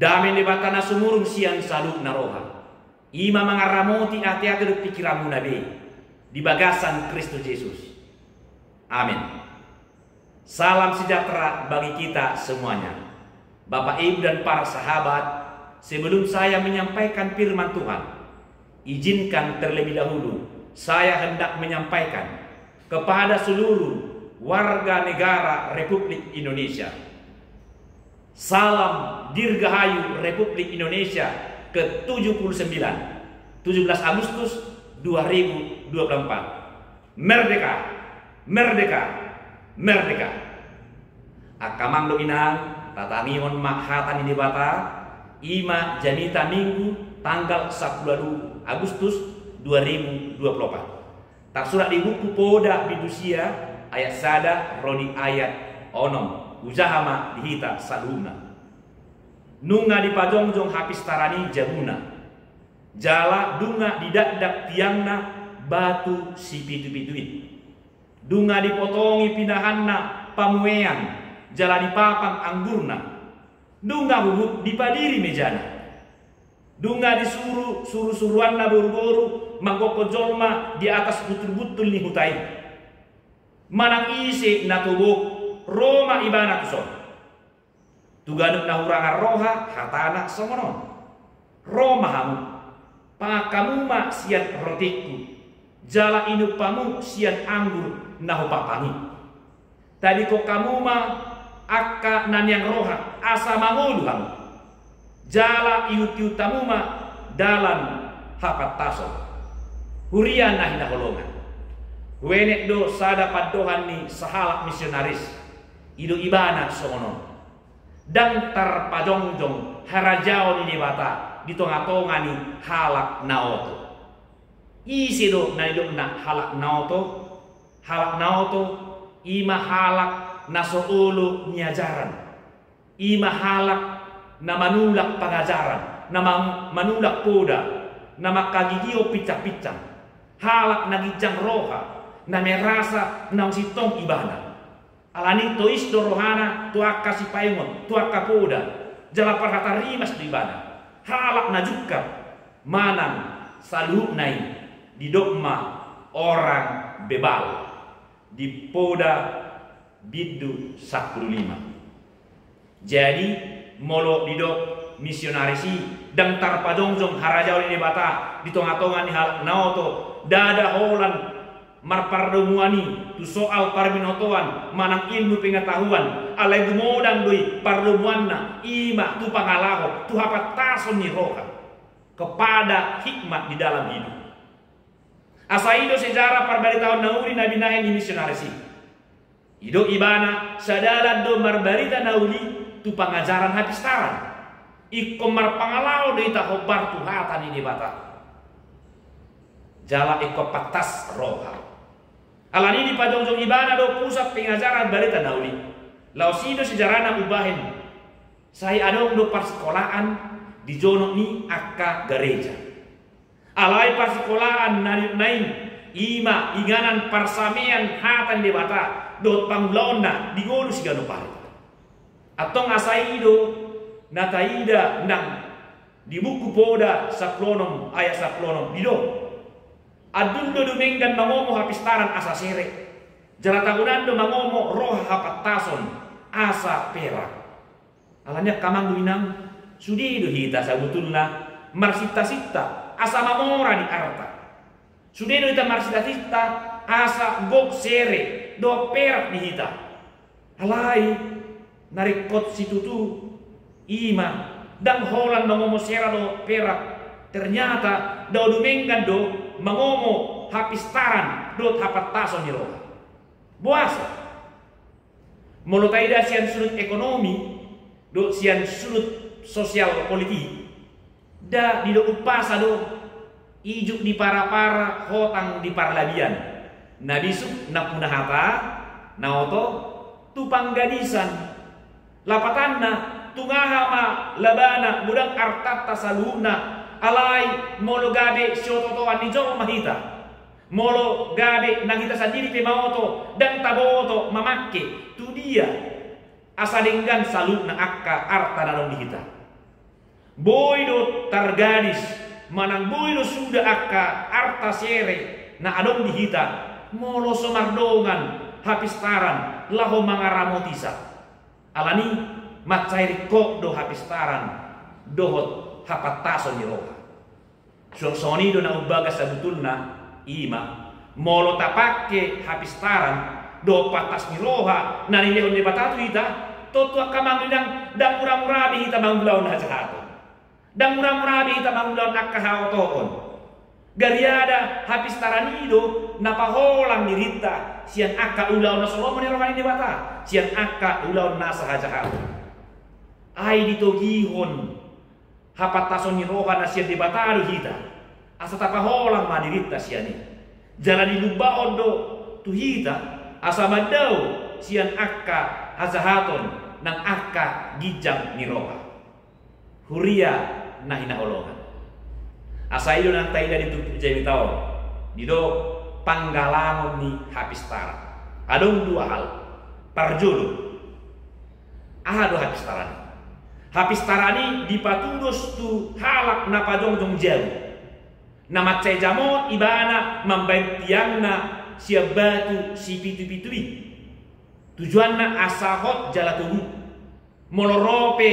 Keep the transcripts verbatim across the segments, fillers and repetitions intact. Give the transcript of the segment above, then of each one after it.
Dame ni Debata na sumurung sian saluhutna roha, i ma mangaramoti ateate dohot pingkiranmuna be di bagasan Kristus Jesus. Amen. Salam sejahtera bagi kita semuanya. Bapak, Ibu, dan para sahabat, sebelum saya menyampaikan firman Tuhan, izinkan terlebih dahulu saya hendak menyampaikan kepada seluruh warga negara Republik Indonesia, salam Dirgahayu Republik Indonesia ke tujuh puluh sembilan, tujuh belas Agustus dua ribu dua puluh empat. Merdeka! Merdeka! Merdeka! Angka amang dohot inang, tatangihon ma hata ni Debata, i ma jamita Minggu tanggal sampulu ualu Agustus dua ribu dua puluh empat. Tarsurat di buku Poda bindu sia, ayat sada ro di ayat onom. Hujaha ma di hita saluhutna. Nunga dipajongjong hapistaran i jabuna, jala nunga didakdak tiangna batu sipitu-pitu i. Nunga dipotongi pinahanna pamuean, jala dipapang anggurna. Nunga huhut dipadiri mejana. Nunga disuru suru-suruanna boru-boru manggokhon jolma di atas buntul-buntul ni huta i. Manang ise na togok, ro ma ibana tuson. Tu ganup na hurangan roha, hatana songon on: Ro ma hamu, pangan hamu ma sian rotingku, jala inum hamu sian anggur na hupapang i. Tadingkon hamu ma angka na niang roha, asa mangolu hamu, jala ihut-ihut hamu ma dalan hapantason. Huria na hinaholongan, huenget do sada pandohan ni sahalak misionaris. Didok ibana songon on: Ndang tarpajongjong harajaon ni Debata di tonga-tonga ni halak na oto. Ise do na nidokna halak na oto? Halak na oto i ma halak na so olo niajaran. I ma halak na manulak pangajaran, na ma-, manulak poda, na mangkagigihon pinsang-pinsang. Halak na ginjang roha, na merasa naung sintong ibana. Alani tois do rohana tu angka sipaingot, tu angka poda, jala parhata rimas do ibana. Halak na jungkat, manang saluhutna i didok ma orang bebal di Poda bindu sampulu lima. Jadi, molo didok misionaris i ndang tarpajongjong harajaon ni Debata di tonga-tonga ni halak na oto, ndada holan marpardomuan i tu soal parbinotoan manang ilmu pengetahuan, alai gumodang do i pardomuanna, i ma tu pangalaho, tu hapantason ni roha, kepada hikmat di dalam hidup. Asa i do sejarah parbaritaon na uli na binahen ni misionaris i. Didok ibana, sadalan do marbarita na uli tu pangajaran hapistaran. Ingkon marpangalaho do hita hombar tu hata ni Debata, jala ingkon pantas roha. Alani i dipajongjong ibana do pusat pengajaran barita na uli. Laos i do sejarahna umbahen sai adong do parsikolaan di jonok ni angka gareja. Alai parsikolaan na niutna i, i ma inganan parsamean hata ni Debata dohot pangulaonna di ngolu siganup ari. Antong asa i do na taida nang di Buku Poda sampulu onom ayat sampulu onom, didok: Andul do dumenggan mangomo hapistaran asa sere, jala tagonan do mangomo roha hapantason asa perak. Alani i angka amang dohot inang, sude do hita sabotulna marsinta-sinta asa mamora di arta. Sude do hita marsinta-sinta asa gok sere dohot perak di hita. Alai na ringkot situtu i ma, ndang holan mangomo sere dohot perak. Ternyata dao dumenggan do mangomo hapistaran dohot hapantason ni roha. Boasa? Molo taida sian sudut ekonomi dohot sian sudut sosial politik, nda didok umpasa do: Ijuk di para-para, hotang di parlabian. Na bisuk nampuna hata na oto tu panggadisan. Lapatanna, tung aha ma labana godang artanta saluhutna, alai molo gabe sioto-otoan ni jolma hita, molo gabe nang hita sandiri pe maoto, ndang taboto mamangke tu dia asa denggan saluhutna angka arta na adong di hita. Boi do targadis, manang boi do suda angka arta sere na adong di hita, molo so mardongan hapistaran laho mangaramoti sa. Alani, mansai ringkot do hapistaran dohot hapantason ni roha. Suang songon i do na umbagas sabutulna, i ma, molo tapangke hapistaran dohot pantas ni roha na nilehon Debata tu hita, tontu angka amang inang, ndang mura-mura be hita mangulahon hajahaton. Ndang mura-mura be hita mangulahon angka haotoon. Gariada hapistaran i do na paholang dirinta sian angka ulaon na so lomo ni roha ni Debata, sian angka ulaon nasa hajahaton. Ai ditogihon hapantason ni roha na sian Debata do hita, asa tapaholang ma dirinta sian i. Jala dilumbahon do tu hita, asa mandao sian angka hajahaton nang angka ginjang ni roha. Huria na hinaholongan. Asa i do na taida di turpuk jamita on, didok panggalangon ni hapistaran. Adong dua hal. Parjolo, aha do hapistaran i? Hapistaran i dipatudos tu halak na pajongjong jabu, na mansai jamot ibana mambahen tiangna sian batu sipitu-pitu i. Tujuanna asa hot jala togu. Molo ro pe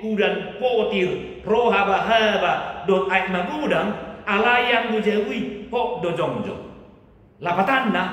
udan potir, ro haba-haba dohot aek magodang, alai anggo jabu i hot do jongjong. Lapatanna,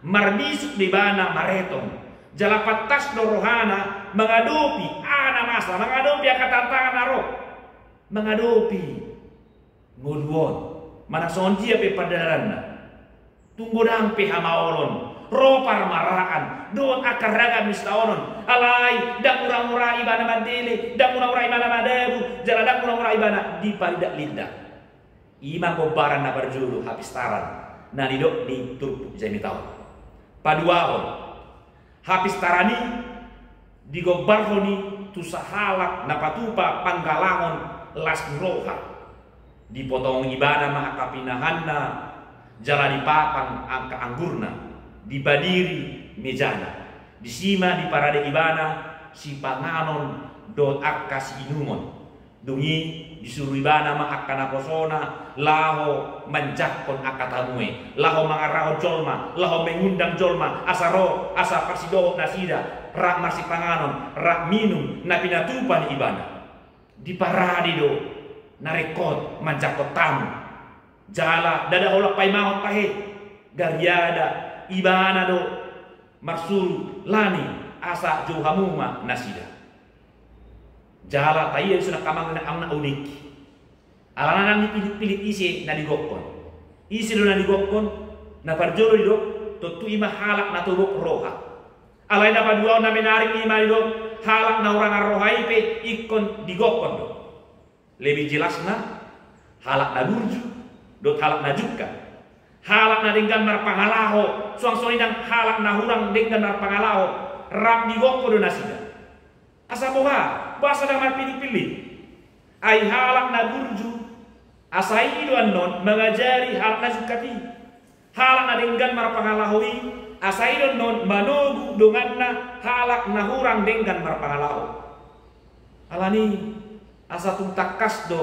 marbisuk do ibana maretong, jala pantas do rohana mangadopi aha na masa, mangadopi angka tantangan na ro, mangadopi ngolu on, manang songon dia pe pardalananna. Tung godang pe hamaolon, ro parmaraan dohot angka ragam ni sitaonon, alai ndang mura-mura ibana mandele, ndang mura-mura ibana madabu, jala ndang mura-mura ibana dipalidak-lidak. I ma gombaran na parjolo hapistaran na nidok ni turpuk jamita on. Paduahon, hapistaran i digombarhon i tu sahalak na patupa panggalangon las ni roha. Dipotong ibana ma angka pinahanna, jala dipapang angka anggurna, dipadiri mejana. Disi ma diparade ibana sipanganon dohot angka siinumon. Dung i disuru ibana ma angka naposona laho manjangkon angka tamu i, laho mangarahon jolma, laho mangundang jolma asa ro, asa parsidohot nasida rap marsipanganon, rap minum na pinatupa ni ibana. Diparade do na ringkot manjangkon tamu. Jala ndada holan paimahon tahe, gariada ibana do marsuru, lani asa jou hamu ma nasida. Jala taida dison angka amang inang, na unik. Alana ndang dipillit-pillit ise na digokhon. Ise do na digokhon? Na parjolo didok, tontu i ma halak na togok roha. Alai na paduahon na menarik i ma didok, halak na hurangan roha i pe ingkon digokhon do. Lebih jelasna, halak na burju dohot halak na jungkat. Halak na denggan marpangalaho, suang songon i nang halak na hurang denggan marpangalaho, rap digokhon do nasida. Asa boha, boasa ndang marpillit-pillit? Ai halak na burju, asa i do annon mangajari halak na jungkat i. Halak na denggan marpangalaho i, asa i do annon manogu donganna halak na hurang denggan marpangalaho. Alani, asa tung tangkas do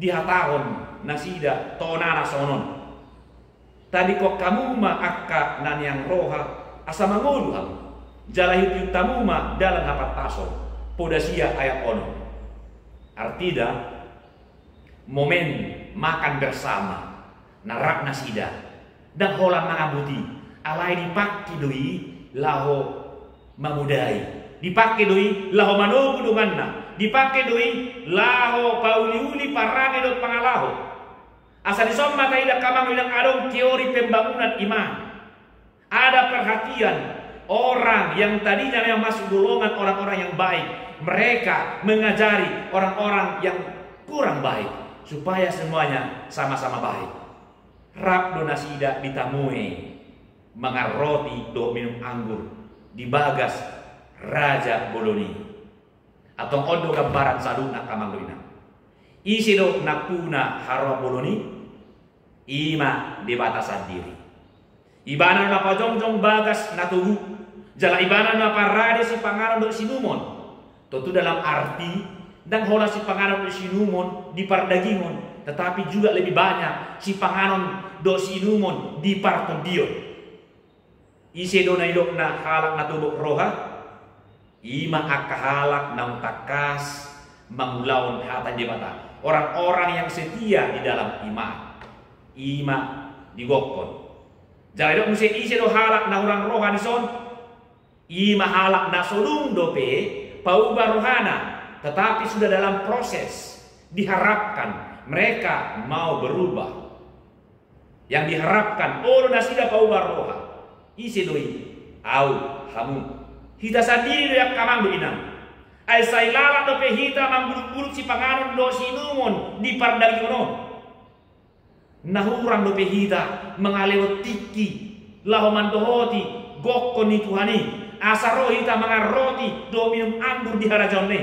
dihatahon nasida tonana songon on. Tadingkon hamu ma angka na niang roha, asa mangolu hamu. Jala ihut-ihut hamu ma dalan hapantason. Poda sia ayat onom. Artina, momen makan bersama na rap nasida, ndang holan mangambuti, alai dipangke do i laho mamodai, dipangke do i laho manogu donganna, dipangke do i laho pauli-uli parange dohot pangalaho. Asa dison ma taida angka amang inang adong teori pembangunan iman. Ada perhatian, orang yang tadinya memang masuk golongan orang-orang yang baik, mereka mengajari orang-orang yang kurang baik supaya semuanya sama-sama baik. Rap do nasida ditamue mangan roti dohot minum anggur di bagas raja bolon i. Antong on do gambaran saluhutna angka amang dohot inang. Ise do nampuna haroa bolon i? I ma Debata sandiri. Ibana na pajongjong bagas na togu, jala ibana na parade sipanganon dohot siinumon. Tontu dalam arti Ndang holan sipanganon dohot siinumon di pardagingon, tetapi juga lebih banyak sipanganon dohot siinumon di partondion. Ise do na nidokna halak na tobok roha? I ma angka halak naung tangkas mangulahon hata ni Debata, orang-orang yang setia di dalam iman. I ma digokhon. Jala didok muse, ise do halak na hurang roha dison? I ma halak na so dung dope pauba rohana, tetapi sudah dalam proses, diharapkan mereka mau berubah. Yang diharapkan, olo nasida pauba roha. Ise do i? Au, hamu. Hita sandiri do i, angka amang dohot inang. Ai sai lalap dope hita mangguluk-guluk sipanganon dohot siinumon di pardagingon on. Na hurang dope hita mangalehon tingki laho mandohoti gokhon ni Tuhan i, asa ro hita mangan roti dohot minum anggur di harajaonna i.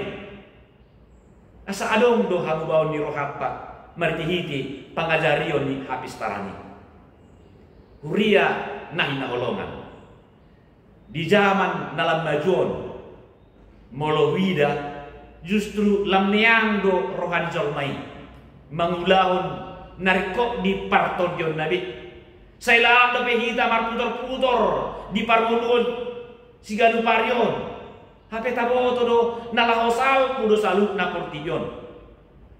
Asa adong do hamubaon ni rohanta marhite-hite pangajarion ni hapistaran i. Huria na hinaholongan, di jaman na lam maju on, molo huida, justru lam neang do roha ni jolma i mangulahon na ringkot di partondionna be. Sai lalap dope hita marputor-putor di parngoluon siganup ari on. Hape taboto do na laho salpu do saluhutna portibi on.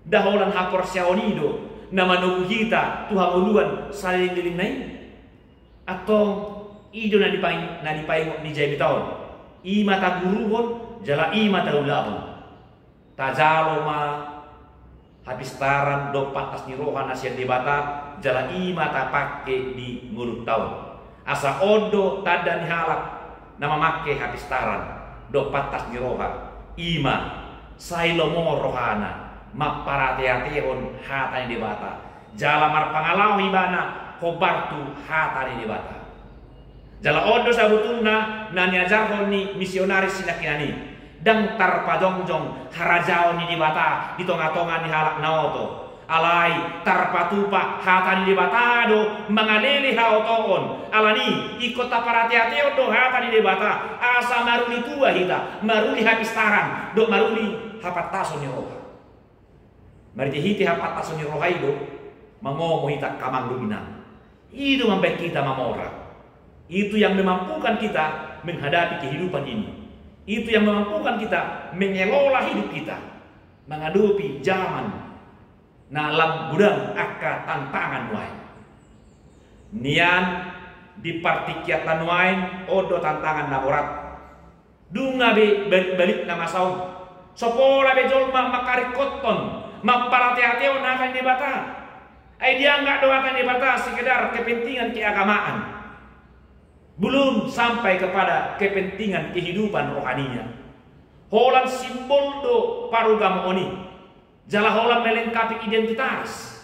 Nda holan haporseaon i do na manogu hita tu hangoluan saleleng-lelengna i? Antong, i do na dipaing-, na dipaingot ni jamita on. I ma taguruhon, jala i ma taulahon. Tajalo ma hapistaran dohot pantas ni roha na sian Debata, jala i ma tapangke di ngolunta on. Asa on do tanda ni halak na mamangke hapistaran dohot pantas ni roha, i ma sai lomo rohana mamparateatehon hata ni Debata, jala marpangalaho ibana hombar tu hata ni Debata. Jala on do sabotulna na niajarhon ni misionaris sinangkinan i. Ndang tarpajongjong harajaon ni Debata di tonga-tonga ni halak na oto. Alai tarpatupa hata ni Debata do mangalele haotoon. Alani i ingkon taparateatehon do hata ni Debata asa maruli tua hita, maruli hapistaran dohot maruli hapantason ni roha. Marhite-hite hapantason ni roha i do mangomo hita, angka amang dohot inang. I do mambahen hita mamora. Itu yang memampukan kita menghadapi kehidupan ini. Itu yang memampukan kita mengelola hidup kita menghadapi zaman na lam godang, angka tantangan nuaeng. Nian, di partingkianta nuaeng on do tantangan na borat. Dung be balik-balik na masa on, so pola be jolma mangkaringkothon, mamparateatehon hata ni Debata. Ai dianggap do hata ni Debata sekedar kepentingan keagamaan, belum sampai kepada kepentingan kehidupan rohaninya. Holan simbol do parugamoon i. Jala holan melengkapi identitas.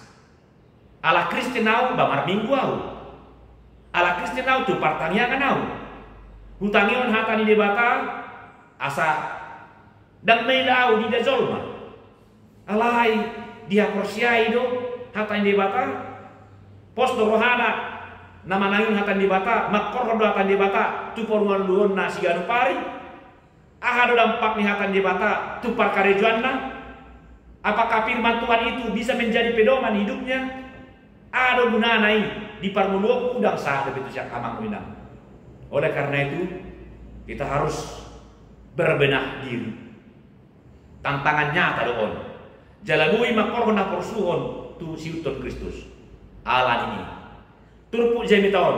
Ala Kristen au, ba marminggu au. Ala Kristen au tu partangiangan au. Hutangihon hata ni Debata asa ndang maila au diida jolma. Alai dihaporseai do hata ni Debata. Pos do rohana na manangihon hata ni Debata, mangkorhon do hata ni Debata tu parngoluonna siganup ari. Aha do dampak ni hata ni Debata tu parkarejoanna? Apakah firman Tuhan itu bisa menjadi pedoman hidupnya? Aha do gunana i di parngoluonku? Ndang sahat dope tusi, angka amang dohot inang. Oleh karena itu, kita harus berbenah diri. Tantangan nyata do on. Jala boi mangkorhon haporsuhon tu siihuthon Kristus. Alani i, turpuk jamita on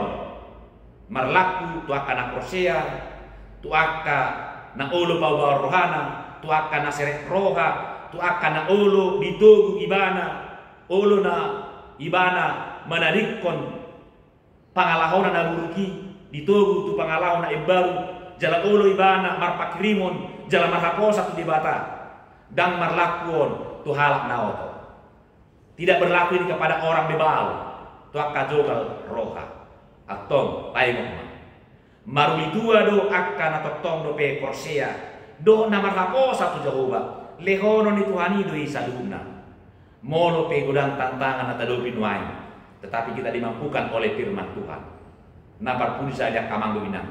marlaku tu angka na porsea, tu angka na olo paubaon rohana, tu angka na serep roha, tu angka na olo ditogu ibana, olo na ibana manadingkon pangalahona na buruk i, ditogu tu pangalaho na imbaru, jala olo ibana marpanghirimon jala marhaposan tu Debata. Ndang marlaku on tu halak na oto. Tidak berlaku ini kepada orang bebal, tu angka jogal roha. Antong, taingot ma. Maruli tua do angka na tongtong dope porsea dohot na marhaposan tu Jahowa. Lehonon ni Tuhan i do i saluhutna. Molo pe godang tantangan na tadopi nuaeng, tetapi kita dimampukan oleh firman Tuhan. Na parpudi sadia, angka amang dohot inang.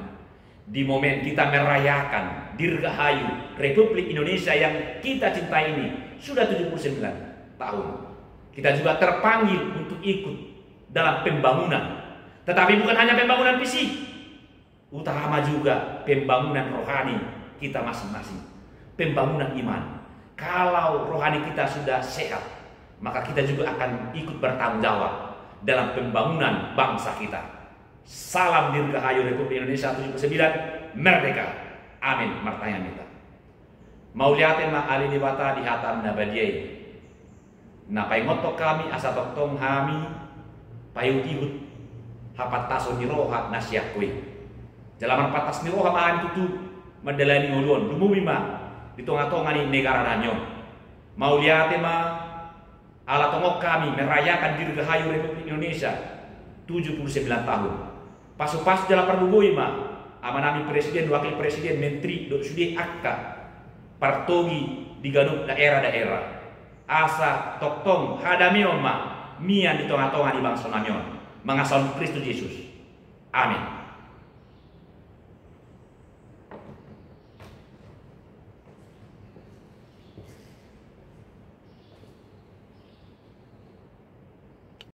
Di momen kita merayakan Dirgahayu Republik Indonesia yang kita cintai ini sudah tujuh puluh sembilan tahun, kita juga terpanggil untuk ikut dalam pembangunan. Tetapi bukan hanya pembangunan fisik, utama juga pembangunan rohani kita masing-masing, pembangunan iman. Kalau rohani kita sudah sehat, maka kita juga akan ikut bertanggung jawab dalam pembangunan bangsa kita. Salam Dirgahayu Republik Indonesia tujuh puluh sembilan, merdeka. Amin. Martangiang hita. Mauliate ma ale Debata di hataM na badia i, na paingothon hami asa tongtong hami paihutihut hapantason ni roha na sian Ho i. Jala marpantas ni roha ma hami tutu mandalani ngolu on, lumobi ma di tongatonga ni negara nami on. Mauliate ma ala tongon hami merayakan Dirgahayu Republik Indonesia tujuh puluh sembilan tahun. Pasupasu jala pargogoi ma amanami presiden, wakil presiden, menteri dohot sude angka partogi di ganup daerah-daerah. Asa tongtong hadameon ma mian di tongatonga ni bangso nami on, mangasahon Kristus Jesus. Amin.